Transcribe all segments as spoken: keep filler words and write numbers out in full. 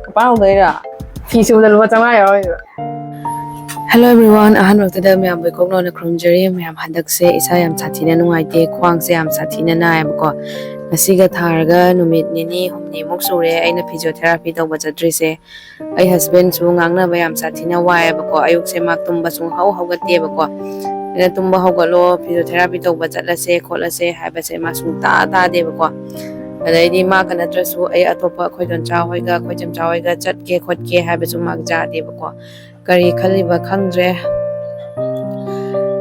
ꯀꯄꯥ ꯍꯧꯗꯣꯏꯔꯥ? ꯐꯤ ꯁꯨꯕꯗ ꯂꯨꯄꯥ ꯆꯥꯝꯃꯉꯥ ꯌꯥꯎꯔꯤꯕ꯫ Hello everyone, ꯑꯍꯥꯟꯕꯃꯛꯇꯗ ꯃꯌꯥꯝꯕꯨ ꯏꯀꯣꯛ ꯅꯧꯅ ꯈꯨꯔꯨꯝꯖꯔꯤ꯫ ꯃꯌꯥꯝ, ꯍꯟꯗꯛꯁꯦ ꯏꯁꯥ ꯌꯥꯝ ꯁꯥꯊꯤꯅ ꯅꯨꯡꯉꯥꯏꯇꯦ, ꯈ꯭ꯋꯥꯡꯁꯦ ꯌꯥꯝ ꯁꯥꯊꯤꯅ ꯅꯥꯏꯌꯦꯕꯀꯣ꯫ ꯉꯁꯤꯒ ꯊꯥꯔꯒ ꯅꯨꯃꯤꯠ ꯅꯤꯅꯤ ꯍꯨꯝꯅꯤꯃꯨꯛ ꯁꯨꯔꯦ ꯑꯩꯅ physiotherapy ꯇꯧꯕ ꯆꯠꯇ꯭ꯔꯤꯁꯦ꯫ ꯑꯩ husbandꯁꯨ ꯉꯥꯡꯅꯕ ꯌꯥꯝ ꯁꯥꯊꯤꯅ ꯋꯥꯏꯑꯦꯕꯀꯣ꯫ ꯑꯌꯨꯛꯁꯦ ꯃꯥ ꯇꯨꯝꯕ ꯁꯨꯡꯍꯧ ꯍꯧꯒꯠꯇꯦꯕꯀꯣ꯫ ꯑꯩꯅ, "ꯇꯨꯝꯕ ꯍꯧꯒꯠꯂꯣ, physiotherapy ꯇꯧꯕ ꯆꯠꯂꯁꯦ ꯈꯣꯠꯂꯁꯦ" ꯍꯥꯏꯕꯁꯦ ꯃꯥ ꯁꯨꯡꯇꯥ ꯇꯥꯗꯦꯕꯀꯣ꯫ ꯑꯗꯩꯗꯤ ꯃꯥꯒ ꯅꯠꯇ꯭ꯔꯁꯨ ꯑꯩ ꯑꯇꯣꯞꯄ ꯑꯩꯈꯣꯏ ꯗꯣꯟꯆꯥ ꯍꯣꯏꯒ, ꯑꯩꯈꯣꯏ ꯆꯝꯆꯥ ꯍꯣꯏꯒ ꯆꯠꯀꯦ ꯈꯣꯠꯀꯦ ꯍꯥꯏꯕꯁꯨ ꯃꯥ ꯌꯥꯗꯦꯕꯀꯣ꯫ ꯀꯔꯤ ꯈꯜꯂꯤꯕ ꯈꯪꯗ꯭ꯔꯦ꯫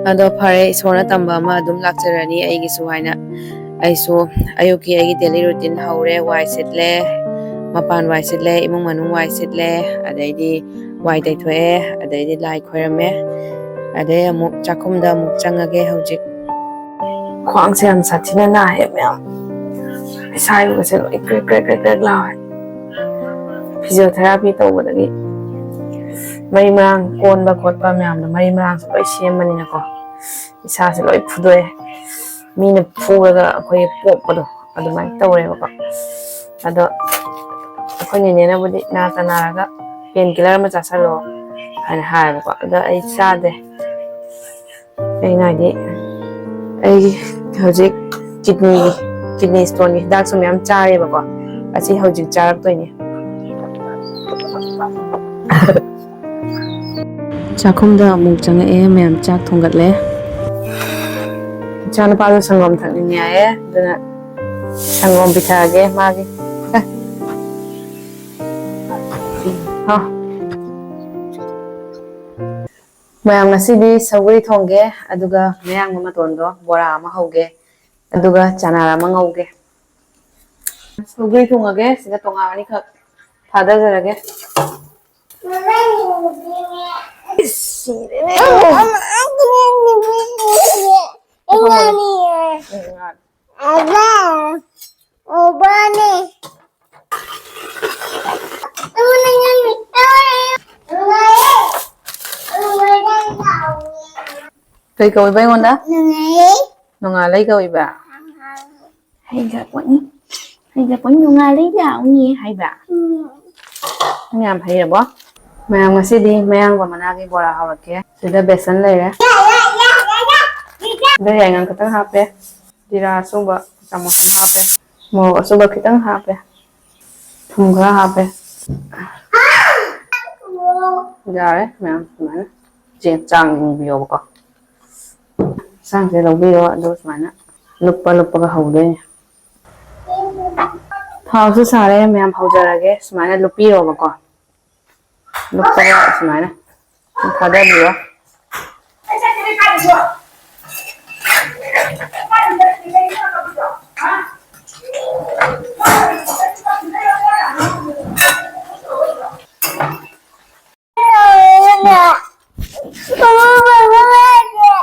ꯑꯗꯣ ꯐꯔꯦ, ꯏꯁꯣꯔꯅ ꯇꯝꯕ ꯑꯃ ꯑꯗꯨꯝ ꯂꯥꯛꯆꯔꯅꯤ ꯑꯩꯒꯤꯁꯨ ꯍꯥꯏꯅ꯫ ꯑꯩꯁꯨ ꯑꯌꯨꯛꯀꯤ ꯑꯩꯒꯤ daily routine ꯍꯧꯔꯦ꯫ ꯋꯥꯏ ꯁꯤꯠꯂꯦ, ꯃꯄꯥꯟ ꯋꯥꯏ ꯁꯤꯠꯂꯦ, ꯏꯃꯨꯡ ꯃꯅꯨꯡ ꯋꯥꯏ ꯁꯤꯠꯂꯦ, ꯑꯗꯩꯗꯤ ꯋꯥꯏ ꯇꯩꯊꯣꯛꯑꯦ, ꯑꯗꯩꯗꯤ ꯂꯥꯏ ꯈꯣꯏꯔꯝꯃꯦ, ꯑꯗꯩ ꯑꯃꯨꯛ ꯆꯥꯛꯈꯨꯝꯗ ꯑꯃꯨꯛ ꯆꯪꯉꯒꯦ ꯍꯧꯖꯤꯛ꯫ ꯈ꯭ꯋꯥꯡꯁꯦ ꯌꯥꯝ ꯁꯥꯊꯤꯅ ꯅꯥꯏꯌꯦ ꯃꯌꯥꯝ, ꯏꯁꯥ ꯏꯔꯨꯒꯁꯦ ꯂꯣꯏ ꯀ꯭ꯔꯦꯛ ꯀ꯭ꯔꯦꯛ ꯀ꯭ꯔꯦꯛ ꯀ꯭ꯔꯦꯛ ꯂꯥꯎꯔꯦ꯫ Physiotherapy ꯇꯧꯕꯗꯒꯤ ꯃꯔꯤ ꯃꯔꯥꯡ ꯀꯣꯟꯕ ꯈꯣꯠꯄ ꯃꯌꯥꯝꯗꯣ, ꯃꯔꯤ ꯃꯔꯥꯡꯁꯨ ꯂꯣꯏ ꯁꯦꯝꯕꯅꯤꯅꯀꯣ, ꯏꯁꯥꯁꯦ ꯂꯣꯏ ꯐꯨꯗꯣꯛꯑꯦ꯫ ꯃꯤꯅ ꯐꯨꯔꯒ ꯑꯩꯈꯣꯏꯒꯤ ꯄꯣꯛꯄꯗꯣ ꯑꯗꯨꯃꯥꯏꯅ ꯇꯧꯔꯦꯕꯀꯣ꯫ ꯑꯗꯣ ꯑꯩꯈꯣꯏ ꯅꯦꯅꯦꯅꯕꯨꯗꯤ ꯅꯥꯇ ꯅꯥꯔꯒ pain killer ꯑꯃ ꯆꯥꯁꯜꯂꯣ ꯍꯥꯏꯅ ꯍꯥꯏꯌꯦꯕꯀꯣ꯫ ꯑꯗꯣ ꯑꯩ ꯆꯥꯗꯦ꯫ ꯑꯩꯅ ꯍꯥꯏꯗꯤ, ꯑꯩꯒꯤ ꯍꯧꯖꯤꯛ kidney, kidney stoneꯒꯤ ꯍꯤꯗꯥꯛꯁꯨ ꯃꯌꯥꯝ ꯆꯥꯔꯦꯕꯀꯣ꯫ ꯑꯁꯤ ꯍꯧꯖꯤꯛ ꯆꯥꯔꯛꯇꯣꯏꯅꯦ꯫ ꯆꯥꯛꯈꯨꯝꯗ ꯑꯃꯨꯛ ꯆꯪꯉꯛꯑꯦ, ꯃꯌꯥꯝ ꯆꯥꯛ ꯊꯣꯡꯒꯠꯂꯦ꯫ ꯏꯆꯥꯅꯨꯄꯥꯗꯣ ꯁꯪꯒꯣꯝ ꯊꯛꯅꯤꯡꯉꯦ ꯍꯥꯏꯌꯦ, ꯑꯗꯨꯅ ꯁꯪꯒꯣꯝ ꯄꯤꯊꯛꯑꯒꯦ ꯃꯥꯒꯤ꯫ ꯑꯦ꯫ ꯍꯥ꯫ ꯃꯌꯥꯝ, ꯉꯁꯤꯗꯤ ꯁꯧꯒ꯭ꯔꯤ ꯊꯣꯡꯒꯦ, ꯑꯗꯨꯒ ꯃꯌꯥꯡꯕ ꯃꯇꯣꯟꯗꯣ ꯕꯣꯔꯥ ꯑꯃ ꯍꯧꯒꯦ, ꯑꯗꯨꯒ ꯆꯅꯥ ꯑꯃ ꯉꯧꯒꯦ꯫ ꯁꯧꯒ꯭ꯔꯤ ꯊꯣꯡꯉꯒꯦ, ꯁꯤꯗ ꯇꯣꯉꯥꯟ ꯑꯅꯤꯈꯛ ꯊꯥꯗꯖꯔꯒꯦ꯫ ꯏꯁ, ꯁꯤꯔꯦꯅꯦ꯫ ꯀꯩ ꯀꯧꯏꯕ ꯑꯩꯉꯣꯟꯗ? ꯅꯣꯡꯉꯥꯜꯂꯩ ꯀꯧꯏꯕ? ꯍꯩꯒ꯭ꯔꯄꯣꯠꯅꯤ꯫ ꯍꯩꯖꯄꯣꯠ ꯅꯨꯡꯉꯥꯏꯔꯦ ꯌꯥꯎꯅꯤ ꯍꯥꯏꯕ꯫ ꯎꯝ꯫ ꯅꯪ ꯌꯥꯝ ꯍꯩꯔꯕꯣ? ꯃꯌꯥꯝ, ꯉꯁꯤꯗꯤ ꯃꯌꯥꯡꯕ ꯃꯅꯥꯒꯤ ꯕꯣꯔꯥ ꯍꯧꯔꯛꯀꯦ꯫ ꯁꯤꯗ ꯕꯦꯁꯟ ꯂꯩꯔꯦ꯫ ꯁꯤꯗ ꯌꯥꯏꯉꯪ ꯈꯤꯇꯪ ꯍꯥꯞꯄꯦ꯫ ꯖꯤꯔꯥ ꯑꯁꯨꯕ ꯆꯥꯃꯁ ꯑꯃ ꯍꯥꯞꯄꯦ꯫ ꯃꯣꯔꯣꯛ ꯑꯁꯨꯕ ꯈꯤꯇꯪ ꯍꯥꯞꯄꯦ꯫ ꯊꯨꯝ ꯈꯔ ꯍꯥꯞꯄꯦ꯫ ꯌꯥꯔꯦ ꯃꯌꯥꯝ ꯁꯨꯃꯥꯏꯅ꯫ ꯆꯦ ꯆꯥꯡ ꯌꯦꯡꯕꯤꯌꯣꯕꯀꯣ꯫ ꯆꯥꯡꯁꯦ ꯂꯧꯕꯤꯌꯣ ꯑꯗꯨꯒ ꯁꯨꯃꯥꯏꯅ ꯂꯨꯞꯄ ꯂꯨꯞꯄꯒ ꯍꯧꯗꯣꯏꯅꯦ꯫ ꯊꯥꯎꯁꯨ ꯁꯥꯔꯦ ꯃꯌꯥꯝ, ꯍꯧꯖꯔꯒꯦ꯫ ꯁꯨꯃꯥꯏꯅ ꯂꯨꯞꯄꯤꯔꯣꯕꯀꯣ꯫ ꯂꯨꯞꯄꯒ ꯁꯨꯃꯥꯏꯅ ꯊꯥꯗꯕꯤꯔꯣ꯫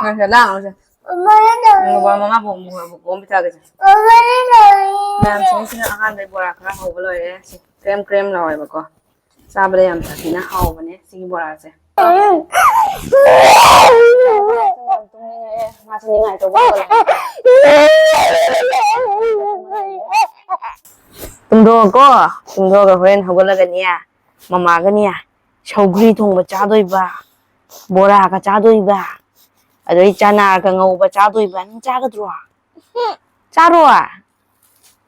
ꯉꯥꯏꯈꯣ, ꯂꯥꯡꯒꯅꯨꯁꯦ꯫ ꯎꯝ, ꯕꯕꯥ ꯃꯃꯥ ꯕꯣꯛ, ꯕꯣꯛ, ꯕꯣꯛ ꯑꯝ ꯄꯤꯊꯛꯑꯒꯦꯁꯦ꯫ ꯃꯌꯥꯝ, ꯁꯤꯅ ꯑꯍꯥꯟꯕꯩ ꯕꯣꯔꯥ ꯈꯔ ꯍꯧꯕ ꯂꯣꯏꯔꯦ꯫ ꯁꯤ ꯀ꯭ꯔꯦꯝ ꯀ꯭ꯔꯦꯝ ꯂꯥꯎꯋꯦꯕꯀꯣ꯫ ꯆꯥꯕꯗ ꯌꯥꯝ ꯁꯥꯊꯤꯅ ꯍꯥꯎꯕꯅꯦ ꯁꯤꯒꯤ ꯕꯣꯔꯥꯁꯦ꯫ ꯌꯥꯝ ꯇꯨꯝꯅꯤꯡꯉꯛꯑꯦ꯫ ꯃꯥꯁꯦ ꯅꯤꯡꯉꯥꯏ ꯇꯧꯕ ꯍꯧꯔꯦ꯫ ꯇꯨꯝꯊꯣꯛꯑꯣꯀꯣ꯫ ꯇꯨꯝꯊꯣꯛꯑꯒ ꯍꯣꯔꯦꯟ ꯍꯧꯒꯠꯂꯒꯅꯦ, ꯃꯃꯥꯒꯅꯦ, ꯁꯧꯒ꯭ꯔꯤ ꯊꯣꯡꯕ ꯆꯥꯗꯣꯏꯕ, ꯕꯣꯔꯥꯒ ꯆꯥꯗꯣꯏꯕ, ꯑꯗꯩ ꯆꯅꯥꯒ ꯉꯧꯕ ꯆꯥꯗꯣꯏꯕ꯫ ꯅꯪ ꯆꯥꯒꯗ꯭ꯔꯣ? ꯆꯥꯔꯣ꯫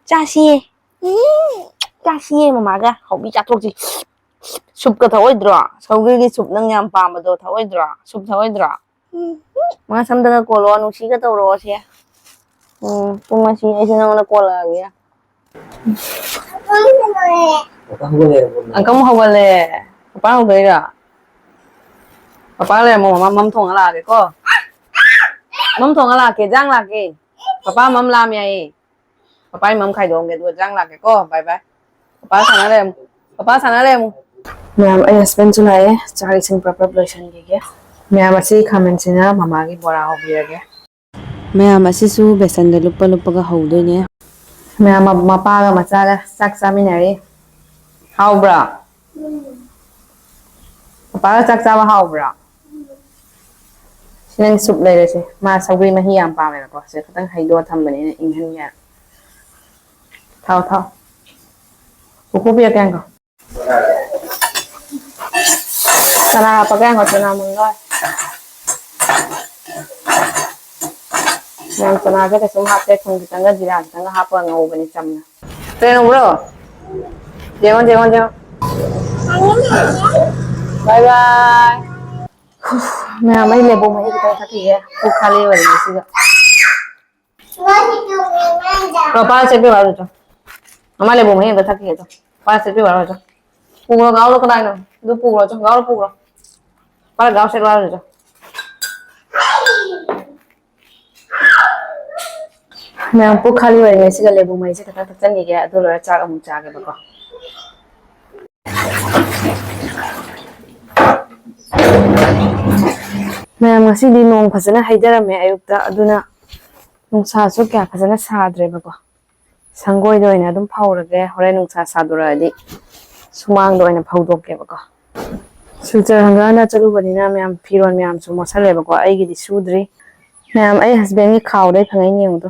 ꯆꯥꯁꯤꯌꯦ꯫ ꯆꯥꯁꯤꯌꯦ, ꯃꯃꯥꯒ ꯍꯧꯕꯤ ꯆꯥꯊꯣꯛꯁꯤ꯫ ꯁꯨꯞꯀ ꯊꯛꯑꯣꯏꯗ꯭ꯔꯣ? ꯁꯧꯒ꯭ꯔꯤꯒꯤ ꯁꯨꯞ ꯅꯪ ꯌꯥꯝ ꯄꯥꯝꯕꯗꯣ ꯊꯛꯑꯣꯏꯗ꯭ꯔꯣ? ꯁꯨꯞ ꯊꯛꯑꯣꯏꯗ꯭ꯔꯣ? ꯃꯥ ꯁꯝꯗꯒ ꯀꯣꯜꯂꯣ, ꯅꯨꯡꯁꯤꯒ ꯇꯧꯔꯛꯑꯣꯁꯦ꯫ ꯎꯝ, ꯄꯨꯡ ꯑꯁꯤ ꯑꯩꯁꯨ ꯅꯪꯉꯣꯟꯗ ꯀꯣꯜꯂꯛꯑꯒꯦ꯫ ꯑꯪꯀ ꯑꯃꯨꯛ ꯍꯧꯒꯠꯂꯦ꯫ ꯄꯄꯥ ꯍꯧꯗꯣꯏꯔꯣ? ꯄꯄꯥ ꯂꯩꯔꯝꯃꯣ, ꯃꯃꯥ ꯃꯝ ꯊꯣꯡꯉ ꯂꯥꯛꯑꯒꯦꯀꯣ꯫ ꯃꯝ ꯊꯣꯡꯉ ꯂꯥꯛꯀꯦ, ꯖꯥꯡ ꯂꯥꯛꯀꯦ꯫ ꯄꯄꯥ ꯃꯝ ꯂꯥꯝꯃꯦ ꯍꯥꯏꯌꯦ꯫ ꯄꯄꯥꯏ ꯃꯝ ꯈꯥꯏꯗꯣꯛꯑꯝꯒꯦ, ꯑꯗꯨꯒ ꯖꯥꯡ ꯂꯥꯛꯀꯦꯀꯣ꯫ ꯕꯥꯏ ꯕꯥꯏ꯫ ꯄꯄꯥ ꯁꯥꯟꯅ ꯂꯩꯔꯝꯃꯨ꯫ ꯄꯄꯥ ꯁꯥꯟꯅ ꯂꯩꯔꯝꯃꯨ꯫ ꯃꯌꯥꯝ, ꯑꯩ husbandꯁꯨ ꯂꯥꯛꯑꯦ꯫ ꯆꯥꯛ ꯏꯁꯤꯡ ꯄ꯭ꯔꯞ ꯄ꯭ꯔꯞ ꯂꯣꯏꯁꯟꯈꯤꯒꯦ꯫ ꯃꯌꯥꯝ, ꯑꯁꯤ ꯈꯥꯃꯦꯟꯁꯤꯅ ꯃꯃꯥꯒꯤ ꯕꯣꯔꯥ ꯍꯧꯕꯤꯔꯒꯦ꯫ ꯃꯌꯥꯝ, ꯑꯁꯤꯁꯨ ꯕꯦꯁꯟꯗ ꯂꯨꯞꯄ ꯂꯨꯞꯄꯒ ꯍꯧꯗꯣꯏꯅꯦ꯫ ꯃꯌꯥꯝ, ꯃ-, ꯃꯄꯥꯒ ꯃꯆꯥꯒ ꯆꯥꯛ ꯆꯥꯃꯤꯟꯅꯔꯤ꯫ ꯍꯥꯎꯕ꯭ꯔꯥ? ꯄꯄꯥꯒ ꯆꯥꯛ ꯆꯥꯕ ꯍꯥꯎꯕ꯭ꯔꯥ? ꯁꯤ ꯅꯪ ꯁꯨꯞ ꯂꯩꯔꯁꯦ꯫ ꯃꯥ ꯁꯧꯒ꯭ꯔꯤ ꯃꯍꯤ ꯌꯥꯝ ꯄꯥꯝꯃꯦꯕꯀꯣ꯫ ꯁꯤꯗ ꯈꯤꯇꯪ ꯍꯩꯗꯣꯛꯑ ꯊꯝꯕꯅꯦ ꯑꯩꯅ ꯏꯪꯍꯟꯒꯦ ꯍꯥꯏꯅ꯫ ꯊꯥꯎ, ꯊꯥꯎ꯫ ꯀꯣꯀꯣ ꯄꯤꯔꯛꯀꯦ ꯉꯥꯏꯈꯣ꯫ ꯆꯅꯥ ꯍꯥꯞꯄꯛꯀꯦ ꯉꯥꯏꯈꯣ, ꯆꯅꯥ ꯃꯨꯟꯕ ꯂꯣꯏꯔꯦ꯫ ꯃꯌꯥꯝ ꯆꯅꯥꯁꯦ ꯀꯩꯁꯨꯝ ꯍꯥꯞꯇꯦ, ꯊꯨꯝ ꯈꯤꯇꯪꯒ ꯖꯤꯔꯥ ꯈꯤꯇꯪꯒ ꯍꯥꯞꯄꯒ ꯉꯧꯕꯅꯤ ꯆꯝꯅ꯫ ꯀꯩ ꯉꯧꯕ꯭ꯔꯣ? ꯌꯦꯡꯉꯣ, ꯌꯦꯡꯉꯣ, ꯌꯦꯡꯉꯣ꯫ Bye bye꯫ ꯃꯌꯥꯝ, ꯑꯩ ꯂꯦꯕꯨ ꯃꯍꯤ ꯈꯤꯇꯪ ꯊꯛꯈꯤꯒꯦ꯫ ꯄꯨꯛ ꯈꯥꯂꯤ ꯑꯣꯏꯔꯦ ꯉꯁꯤꯒ꯫ ꯂꯨꯄꯥ ꯆꯠꯄꯤ ꯋꯥꯔꯨꯆꯣ꯫ ꯃꯃꯥ ꯂꯦꯕꯨ ꯃꯍꯤ ꯑꯝꯇ ꯊꯛꯈꯤꯒꯦ ꯆꯣ꯫ ꯂꯨꯄꯥ ꯆꯠꯄꯤ ꯋꯥꯔꯨꯆꯣ꯫ ꯄꯨꯈ꯭ꯔꯣ, ꯒꯥꯎꯗꯣ ꯀꯗꯥꯏꯅꯣ? ꯑꯗꯨ ꯄꯨꯈ꯭ꯔꯣ ꯆꯣ, ꯒꯥꯎꯗꯣ ꯄꯨꯈ꯭ꯔꯣ꯫ ꯃꯥ ꯒꯥꯎ ꯁꯦꯠꯂꯣ ꯍꯥꯏꯔꯨꯆꯣ꯫ ꯃꯌꯥꯝ ꯄꯨꯛ ꯈꯥꯂꯤ ꯑꯣꯏꯔꯤꯉꯩꯁꯤꯗ ꯂꯦꯕꯨ ꯃꯍꯤꯁꯦ ꯈꯤꯇꯪ ꯊꯛꯆꯟꯈꯤꯒꯦ, ꯑꯗꯨ ꯂꯣꯏꯔ ꯆꯥꯛ ꯑꯃꯨꯛ ꯆꯥꯒꯦꯕꯀꯣ꯫ ꯃꯌꯥꯝ, ꯉꯁꯤꯗꯤ ꯅꯣꯡ ꯐꯖꯅ ꯍꯩꯊꯔꯝꯃꯦ ꯑꯌꯨꯛꯇ, ꯑꯗꯨꯅ ꯅꯨꯡꯁꯥꯁꯨ ꯀꯌꯥ ꯐꯖꯅ ꯁꯥꯗ꯭ꯔꯦꯕꯀꯣ꯫ ꯁꯪꯒꯣꯏꯗ ꯑꯣꯏꯅ ꯑꯗꯨꯝ ꯐꯧꯔꯒꯦ, ꯍꯣꯔꯦꯟ ꯅꯨꯡꯁꯥ ꯁꯥꯗꯣꯔꯛꯑꯗꯤ ꯁꯨꯃꯥꯡꯗ ꯑꯣꯏꯅ ꯐꯧꯗꯣꯛꯀꯦꯕꯀꯣ꯫ ꯁꯤꯜꯆꯔ ꯍꯪꯒꯥꯅ ꯆꯠꯂꯨꯕꯅꯤꯅ ꯃꯌꯥꯝ ꯐꯤꯔꯣꯜ ꯃꯌꯥꯝꯁꯨ ꯃꯣꯠꯁꯜꯂꯦꯕꯀꯣ, ꯑꯩꯒꯤꯗꯤ ꯁꯨꯗ꯭ꯔꯤ꯫ ꯃꯌꯥꯝ, ꯑꯩ ꯍꯁꯕꯦꯟꯒꯤ ꯈꯥꯎꯗꯩ ꯐꯪꯉꯛꯏꯅꯦ ꯌꯦꯡꯉꯨꯗꯣ꯫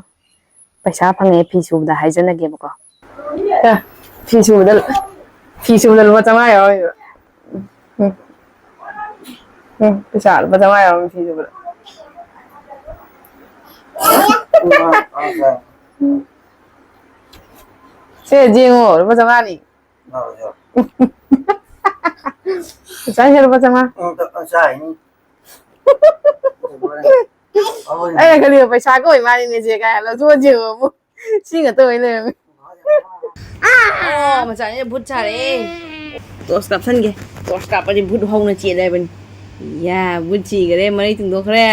ꯄꯩꯁꯥ ꯐꯪꯉꯛꯑꯦ ꯐꯤ ꯁꯨꯕꯗ ꯍꯥꯏꯖꯟꯅꯒꯦꯕꯀꯣ꯫ ꯑꯦ, ꯐꯤ ꯁꯨꯕꯗ, ꯐꯤ ꯁꯨꯕꯗ ꯂꯨꯄꯥ ꯆꯥꯝꯃꯉꯥ ꯌꯥꯎꯔꯤꯕ꯫ ꯎꯝ꯫ ꯎꯝ, ꯄꯩꯁꯥ ꯂꯨꯄꯥ ꯆꯥꯝꯃꯉꯥ ꯌꯥꯎꯔꯝꯃꯤ ꯐꯤ ꯁꯨꯕꯗ꯫ ꯁꯦ, ꯌꯦꯡꯉꯣ, ꯂꯨꯄꯥ ꯆꯥꯝꯃꯉꯥꯅꯤ꯫ ꯄꯩꯁꯥ ꯁꯦ ꯂꯨꯄꯥ ꯆꯥꯝꯃꯉꯥ꯫ ꯑꯩꯅ ꯈꯜꯂꯤꯕ ꯄꯩꯁꯥꯒ ꯑꯣꯏ ꯃꯥꯜꯂꯤꯅꯦ ꯁꯦ ꯀꯥꯏ, ꯂꯧꯊꯣꯛꯑ ꯌꯦꯡꯉꯣ ꯑꯃꯨꯛ꯫ ꯁꯤ ꯉꯥꯛꯇ ꯑꯣꯏ ꯂꯩꯔꯝꯃꯦ꯫ ꯑꯣ, ꯃꯆꯥꯅꯤꯅ ꯕꯨꯠ ꯁꯥꯔꯦ꯫ ꯇꯣꯔꯁ ꯀꯥꯞꯁꯟꯒꯦ꯫ ꯇꯣꯔꯁ ꯀꯥꯞꯄꯗꯤ ꯕꯨꯠ ꯍꯧꯅ ꯆꯦꯜꯂꯦ ꯍꯥꯏꯕꯅꯤ꯫ ꯌꯥ, ꯕꯨꯠ ꯁꯤꯈꯔꯦ, ꯃꯔꯩ ꯇꯤꯡꯊꯣꯛꯈ꯭ꯔꯦ꯫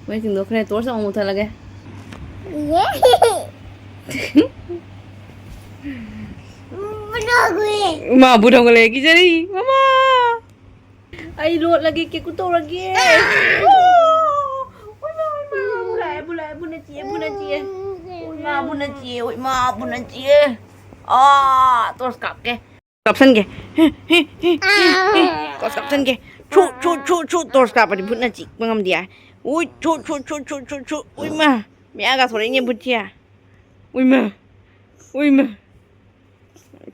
ꯃꯔꯩ ꯇꯤꯡꯊꯣꯛꯈ꯭ꯔꯦ, ꯇꯣꯔꯁ ꯑꯃꯨꯛ ꯃꯨꯊꯠꯂꯒꯦ꯫ ꯃꯥ ꯕꯨꯠ ꯍꯧꯒꯠꯂꯛꯑꯦ, ꯀꯤꯖꯔꯤ꯫ ꯃꯃꯥ! ꯑꯩ ꯂꯣꯠꯂꯒꯦ, ꯀꯦꯀꯨ ꯇꯧꯔꯒꯦ꯫ ꯑꯣꯏꯃꯥ, ꯑꯣꯏꯃꯥ, ꯕꯨ ꯂꯥꯛꯑꯦ, ꯕꯨ ꯂꯥꯛꯑꯦ, ꯕꯨꯅ ꯆꯤꯛꯑꯦ, ꯕꯨꯅ ꯆꯤꯛꯑꯦ꯫ ꯑꯣꯏꯃꯥ, ꯕꯨꯅ ꯆꯤꯛꯑꯦ, ꯑꯣꯏꯃꯥ, ꯕꯨꯅ ꯆꯤꯛꯑꯦ꯫ ꯑꯥ, ꯇꯣꯔꯁ ꯀꯥꯞꯀꯦ꯫ ꯀꯥꯞꯁꯟꯒꯦ꯫ ꯇꯣꯔꯁ ꯀꯥꯞꯁꯟꯒꯦ꯫ ꯁꯨ, ꯁꯨ, ꯁꯨ, ꯁꯨ, ꯇꯣꯔꯁ ꯀꯥꯞꯄꯗꯤ ꯕꯨꯠꯅ ꯆꯤꯛꯄ ꯉꯝꯗꯦ ꯍꯥꯏ꯫ ꯎꯏ, ꯁꯨ, ꯁꯨ, ꯁꯨ꯫ ꯎꯏꯃꯥ, ꯃꯌꯥꯒ ꯊꯣꯔꯛꯏꯅꯦ ꯕꯨꯠꯁꯦ꯫ ꯎꯏꯃꯥ꯫ ꯎꯏꯃ!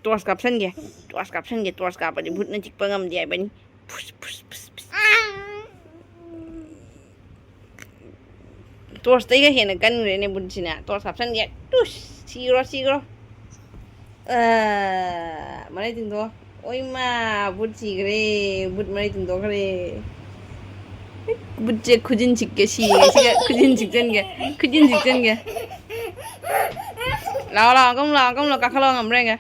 ꯇꯣꯔꯆ ꯀꯥꯞꯁꯟꯒꯦ꯫ ꯇꯣꯔꯆ ꯀꯥꯞꯁꯟꯒꯦ꯫ ꯇꯣꯔꯆ ꯀꯥꯞꯄꯗꯤ ꯚꯨꯠꯅ ꯆꯤꯛꯄ ꯉꯝꯗꯦ ꯍꯥꯏꯕꯅꯤ꯫ ꯐꯨꯁ, ꯐꯨꯁ, ꯐꯨꯁ, ꯐꯨꯁ꯫ ꯇꯣꯔꯆꯇꯩꯒ ꯍꯦꯟꯅ ꯀꯟꯈ꯭ꯔꯦꯅꯦ ꯕꯨꯠꯁꯤꯅ꯫ ꯇꯣꯔꯆ ꯀꯥꯞꯁꯟꯒꯦ꯫ ꯇꯨꯁ! ꯁꯤꯈ꯭ꯔꯣ, ꯁꯤꯈ꯭ꯔꯣ꯫ ꯑ, ꯃꯔꯩ ꯇꯤꯡꯊꯣꯛꯑꯣ꯫ ꯑꯣꯏꯃꯥ, ꯕꯨꯠ ꯁꯤꯈ꯭ꯔꯦ꯫ ꯕꯨꯠ ꯃꯔꯩ ꯇꯤꯡꯊꯣꯛꯈ꯭ꯔꯦ꯫ ꯕꯨꯠꯁꯦ ꯈꯨꯖꯤꯟ ꯁꯤꯛꯀꯦ ꯁꯤꯔꯦ꯫ ꯁꯤꯒ ꯈꯨꯖꯤꯟ ꯁꯤꯛꯆꯟꯒꯦ꯫ ꯈꯨꯖꯤꯟ ꯁꯤꯛꯆꯟꯒꯦ꯫ ꯂꯥꯛꯑꯣ, ꯂꯥꯛꯑꯣ, ꯀꯝ ꯂꯥꯛꯑꯣ, ꯀꯝ ꯂꯥꯛꯑꯣ, ꯀꯥꯈꯠꯂꯛꯑꯣ ꯉꯝꯕ꯭ꯔꯥ ꯌꯦꯡꯒꯦ꯫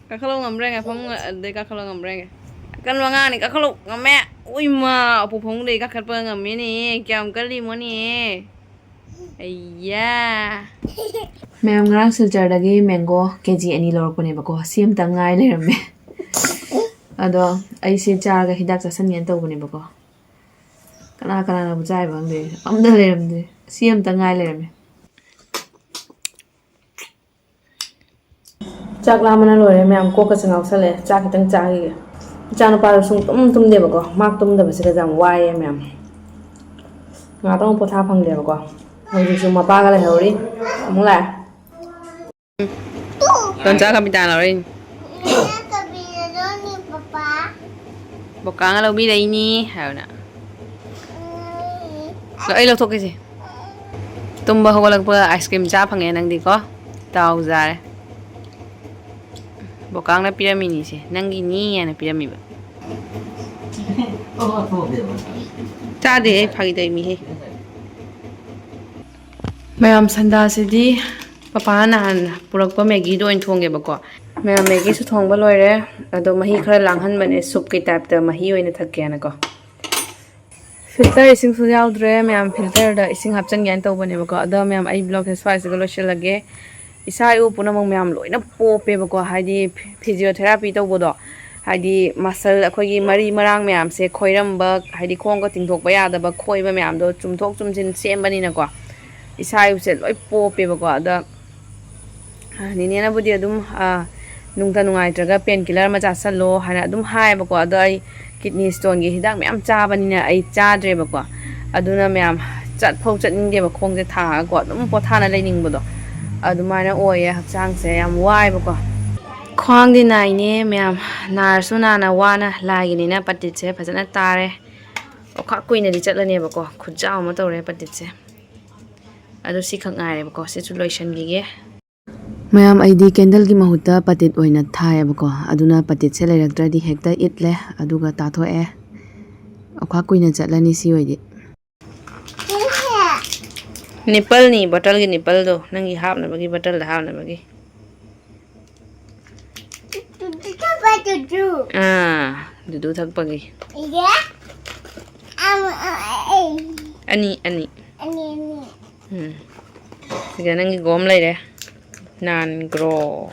ꯀꯥꯈꯠꯂꯛꯑꯣ ꯉꯝꯕ꯭ꯔꯥ ꯌꯦꯡꯒꯦ, ꯐꯃꯨꯡ ꯑꯗꯩ ꯀꯥꯈꯠꯂꯛꯑꯣ ꯉꯝꯕ꯭ꯔꯥ ꯌꯦꯡꯒꯦ꯫ ꯑꯀꯟꯕ ꯑꯉꯥꯡꯅꯤ, ꯀꯥꯈꯠꯂꯛꯑꯣ ꯉꯝꯃꯦ꯫ ꯎꯏꯃꯥ, ꯎꯄꯨ ꯐꯃꯨꯡꯗꯩ ꯀꯥꯈꯠꯄ ꯉꯝꯃꯦꯅꯦ꯫ ꯀꯌꯥꯝ ꯀꯜꯂꯤ ꯃꯣꯅꯦ꯫ ꯑꯩꯌꯥ꯫ ꯃꯌꯥꯝ, ꯉꯔꯥꯡ ꯁꯤꯜꯆꯔꯗꯒꯤ mango ꯀꯦ ꯖꯤ ꯑꯅꯤ ꯂꯧꯔꯛꯄꯅꯦꯕꯀꯣ, ꯁꯤ ꯑꯃꯇꯪ ꯉꯥꯏ ꯂꯩꯔꯝꯃꯦ꯫ ꯑꯗꯣ ꯑꯩꯁꯦ ꯆꯥꯔꯒ ꯍꯤꯗꯥꯛ ꯆꯥꯁꯟꯒꯦꯅ ꯇꯧꯕꯅꯦꯕꯀꯣ꯫ ꯀꯅꯥ ꯀꯅꯥꯅꯕꯨ ꯆꯥꯏꯕ ꯈꯪꯗꯦ, ꯑꯝꯇ ꯂꯩꯔꯝꯗꯦ꯫ ꯁꯤ ꯑꯃꯇꯪ ꯉꯥꯏ ꯂꯩꯔꯝꯃꯦ꯫ ꯆꯥꯛ ꯂꯥꯝꯕꯅ ꯂꯣꯏꯔꯦ ꯃꯌꯥꯝ, ꯀꯣꯛꯀꯁꯦ ꯉꯥꯎꯁꯜꯂꯛꯑꯦ꯫ ꯆꯥꯛ ꯈꯤꯇꯪ ꯆꯥꯈꯤꯒꯦ꯫ ꯏꯆꯥꯅꯨꯄꯥꯗꯣ ꯁꯨꯡ ꯇꯨꯝ ꯇꯨꯝꯗꯦꯕꯀꯣ, ꯃꯥ ꯇꯨꯝꯗꯕꯁꯤꯗ ꯌꯥꯝ ꯋꯥꯏꯌꯦ ꯃꯌꯥꯝ꯫ ꯉꯥꯛꯇꯪ ꯄꯣꯊꯥ ꯐꯪꯗꯦꯕꯀꯣ꯫ ꯍꯧꯖꯤꯛꯁꯨ ꯃꯄꯥꯒ ꯂꯩꯍꯧꯔꯤ꯫ ꯑꯃꯨꯛ ꯂꯥꯛꯑꯦ꯫ ꯇꯣꯟꯆꯥ ꯀꯕꯤꯇꯥ ꯂꯧꯔꯛꯏꯅꯤ꯫ ꯕꯣꯀꯥꯅ ꯂꯧꯕꯤꯔꯛꯏꯅꯤ ꯍꯥꯏꯌꯣꯅ꯫ ꯂ-, ꯑꯩ ꯂꯧꯊꯣꯛꯀꯦꯁꯦ꯫ ꯇꯨꯝꯕ ꯍꯧꯒꯠꯂꯛꯄ ice cream ꯆꯥ ꯐꯪꯉꯦ ꯅꯪꯗꯤꯀꯣ꯫ ꯗꯥꯎ ꯌꯥꯔꯦ꯫ ꯕꯣꯀꯥꯡꯅ ꯄꯤꯔꯝꯃꯤꯅꯤꯁꯦ, ꯅꯪꯒꯤꯅꯤ ꯍꯥꯏꯅ ꯄꯤꯔꯝꯃꯤꯕ꯫ ꯆꯥꯗꯦ, ꯑꯩ ꯐꯥꯒꯤ ꯇꯧꯔꯤꯃꯤꯍꯦ꯫ ꯃꯌꯥꯝ, ꯁꯟꯗꯥꯁꯤꯗꯤ ꯄꯄꯥꯅ ꯅꯍꯥꯟ ꯄꯨꯔꯛꯄ ꯃꯦꯒꯤꯗꯣ ꯑꯣꯏꯅ ꯊꯣꯡꯒꯦꯕꯀꯣ꯫ ꯃꯌꯥꯝ, ꯃꯦꯒꯤꯁꯨ ꯊꯣꯡꯕ ꯂꯣꯏꯔꯦ꯫ ꯑꯗꯣ ꯃꯍꯤ ꯈꯔ ꯂꯥꯡꯍꯟꯕꯅꯦ, ꯁꯨꯞꯀꯤ ꯇꯥꯏꯞꯇ ꯃꯍꯤ ꯑꯣꯏꯅ ꯊꯛꯀꯦꯅꯀꯣ꯫ ꯐꯤꯜꯇꯔ ꯏꯁꯤꯡꯁꯨ ꯌꯥꯎꯗ꯭ꯔꯦ ꯃꯌꯥꯝ, ꯐꯤꯜꯇꯔꯗ ꯏꯁꯤꯡ ꯍꯥꯞꯆꯤꯟꯒꯦꯅ ꯇꯧꯕꯅꯦꯕꯀꯣ꯫ ꯑꯗꯣ ꯃꯌꯥꯝ, ꯑꯩ vlogꯁꯦ ꯁ꯭ꯋꯥꯏꯁꯤꯒ ꯂꯣꯏꯁꯤꯜꯂꯒꯦ꯫ ꯏꯁꯥ ꯏꯎ ꯄꯨꯝꯅꯃꯛ ꯃꯌꯥꯝ ꯂꯣꯏꯅ ꯄꯣꯞꯄꯦꯕꯀꯣ, ꯍꯥꯏꯗꯤ physiotherapy ꯇꯧꯕꯗꯣ, ꯍꯥꯏꯗꯤ muscle ꯑꯩꯈꯣꯏꯒꯤ ꯃꯔꯤ ꯃꯔꯥꯡ ꯃꯌꯥꯝꯁꯦ ꯈꯣꯏꯔꯝꯕ, ꯍꯥꯏꯗꯤ ꯈꯣꯡꯒ ꯇꯤꯡꯊꯣꯛꯄ ꯌꯥꯗꯕ ꯈꯣꯏꯕ ꯃꯌꯥꯝꯗꯣ ꯆꯨꯝꯊꯣꯛ ꯆꯨꯝꯁꯤꯟ ꯁꯦꯝꯕꯅꯤꯅꯀꯣ, ꯏꯁꯥ ꯏꯎꯁꯦ ꯂꯣꯏ ꯄꯣꯞꯄꯦꯕꯀꯣ꯫ ꯑꯗ ꯅꯦꯅꯦꯅꯕꯨꯗꯤ ꯑꯗꯨꯝ, ꯑ, ꯅꯨꯡꯇ ꯅꯨꯡꯉꯥꯏꯇ꯭ꯔꯒ pain killer ꯑꯃ ꯆꯥꯁꯜꯂꯣ ꯍꯥꯏꯅ ꯑꯗꯨꯝ ꯍꯥꯏꯌꯦꯕꯀꯣ꯫ ꯑꯗꯣ ꯑꯩ kidney stoneꯒꯤ ꯍꯤꯗꯥꯛ ꯃꯌꯥꯝ ꯆꯥꯕꯅꯤꯅ ꯑꯩ ꯆꯥꯗ꯭ꯔꯦꯕꯀꯣ꯫ ꯑꯗꯨꯅ ꯃꯌꯥꯝ, ꯆꯠꯐꯧ ꯆꯠꯅꯤꯡꯗꯦꯕ, ꯈꯣꯡꯁꯦ ꯊꯥꯡꯉꯒꯀꯣ ꯑꯗꯨꯝ ꯄꯣꯊꯥꯅ ꯂꯩꯅꯤꯡꯕꯗꯣ꯫ ꯑꯗꯨꯃꯥꯏꯅ ꯑꯣꯏꯌꯦ ꯍꯛꯆꯥꯡꯁꯦ, ꯌꯥꯝ ꯋꯥꯏꯕꯀꯣ꯫ ꯈ꯭ꯋꯥꯡꯗꯤ ꯅꯥꯏꯅꯦ ꯃꯌꯥꯝ, ꯅꯥꯔꯁꯨ ꯅꯥꯅ ꯋꯥꯅ ꯂꯥꯏꯒꯤꯅꯤꯅ ꯄꯇꯤꯠꯁꯦ ꯐꯖꯅ ꯇꯥꯔꯦ꯫ ꯑꯣꯈꯥꯛ ꯀꯨꯏꯅꯗꯤ ꯆꯠꯂꯅꯦꯕꯀꯣ, ꯈꯨꯠꯆꯥꯎ ꯑꯃ ꯇꯧꯔꯦ ꯄꯇꯤꯠꯁꯦ꯫ ꯑꯗꯨ ꯁꯤꯈꯛ ꯉꯥꯏꯔꯦꯕꯀꯣ, ꯁꯤꯁꯨ ꯂꯣꯏꯁꯤꯟꯈꯤꯒꯦ꯫ ꯃꯌꯥꯝ, ꯑꯩꯗꯤ ꯀꯦꯟꯗꯜꯒꯤ ꯃꯍꯨꯠꯇ ꯄꯇꯤꯠ ꯑꯣꯏꯅ ꯊꯥꯏꯌꯦꯕꯀꯣ, ꯑꯗꯨꯅ ꯄꯇꯤꯠꯁꯦ ꯂꯩꯔꯛꯇ꯭ꯔꯗꯤ ꯍꯦꯛꯇ ꯏꯠꯂꯦ, ꯑꯗꯨꯒ ꯇꯥꯊꯣꯛꯑꯦ꯫ ꯑꯣꯈꯥꯛ ꯀꯨꯏꯅ ꯆꯠꯂꯅꯤ ꯁꯤ ꯑꯣꯏꯗꯤ꯫ ꯅꯤꯄꯜꯅꯤ, ꯕꯣꯇꯜꯒꯤ ꯅꯤꯄꯜꯗꯣ, ꯅꯪꯒꯤ ꯍꯥꯞꯅꯕꯒꯤ, ꯕꯣꯇꯜꯗ ꯍꯥꯞꯅꯕꯒꯤ꯫ ꯑꯥ, ꯗꯨꯗꯨ ꯊꯛꯄꯒꯤ꯫ ꯑꯅꯤ, ꯑꯅꯤ꯫ ꯎꯝ꯫ ꯁꯤꯗ ꯅꯪꯒꯤ ꯒꯣꯝ ꯂꯩꯔꯦ꯫ ꯅꯥꯟ ꯒ꯭ꯔꯣ꯫